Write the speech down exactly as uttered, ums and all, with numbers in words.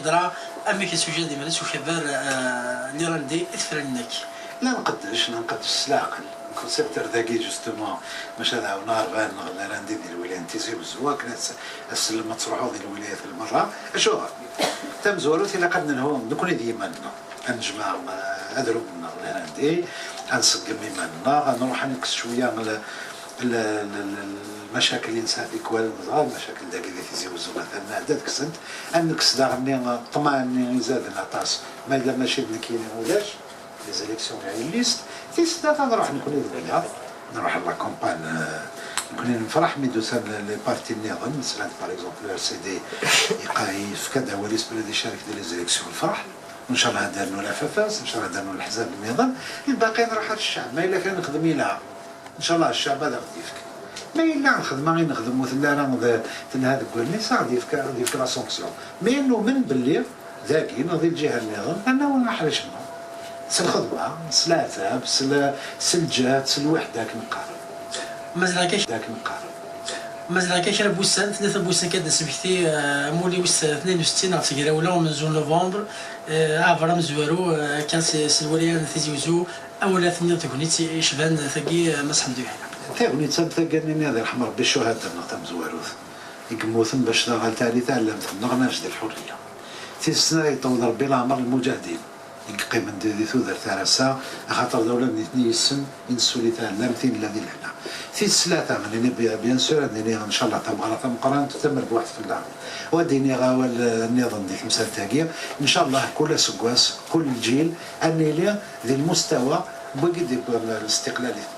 Amek asujet d iman-is ukabar n Irandi i tefranin-agi? La nqeddec, la nqeddec s leɛqel. Concept dagi, justement, maca ad ɛawneɣ arebɛa-nneɣ n Irandi di lwilaya n Tizi Wezzu, akken ad s-, ad sellem ad truḥeḍ di lwilayat n berra. Acuɣer? Tamezwarut, ilaq ad nelhu nekkni d yiman-nneɣ. Ad nejmeɛ, eh, adrum-nneɣ n Irandi, ad nṣeggem iman-nneɣ, ad nruḥ ad nekkes cwiya l-, l-, l-, l-, lmacakel i nesɛa tikwal, dɣa lmacakel dagi di Tizi Wezzu, atan nɛedda deg-sent, ad nekkes daɣen ṭṭmeɛ-nni izaden aṭas, ma yella mačči d nekkini ulac, les élections réalistes, tis snat ad nruḥ nekkni d wiyaḍ, nruḥ la campagne, eh, nekkni nefreḥ mi d-usan les partis nniḍen, nesla-d par exemple le R C D iqa-, yefka-d awal-is belli ad icarek di les élections, nefreḥ. Ncallah ad d-rnu la F F S, ncallah ad d-rnu leḥzab nniḍen, lbaqi nruḥ ar ccɛeb, ma yella kra nexdem yelha, ncallah ccɛeb ad aɣ-d-yefk. Ma yella lxedma i nexdem ur telli ara d-, telha deg wallen-is, ad aɣ-d-yefk, ad aɣ-d-yefk la sanction. Mais numen belli dagi neɣ di lǧiha nniḍen, ad nawi aḥric-nneɣ. S lxedma, s leɛtab, s l-, s lǧehd, s lweḥda akken qqaren. Mazal akka, akken qqaren. Mazal akka kra n wussan, tlata n wussan kan ad d-nesmekti, eh, amulli wis tnayen u settin ɣef tegrawla umenzu n novembre, eh, aɛbar amezwaru, eh, akka s, s lwilaya n Tizi Wezzu, awal ad tenniḍ tegnit icban tagi, eh, Mass Ḥemdu Yeḥya. Tagnit am tagi-nni ad irḥem Rebbi ccuhada-nneɣ tamezwarut i yemmuten bac daɣ ad tali taɛlamt-nneɣ n Aǧ di lḥurriya. Tis snat, yeṭṭew-d Rebbi leɛmer n lmuǧahdin i yeqqimen di, di tudert ar ass-a, axaṭer d awla n nitni yes-sen i nessuli taɛlamt i nella di lehna. Tis tlata, ad nini bi-, bien sûr, ad nini ncallah tameɣra tameqqrant d tamerbuḥt fell-aɣ. U ad d-iniɣ awal, eh, nniḍen di temsalt-agi, ncallah kul aseggas, kul lǧil, ad nili di lmustawa n wigi d-yewwin listiqlalit.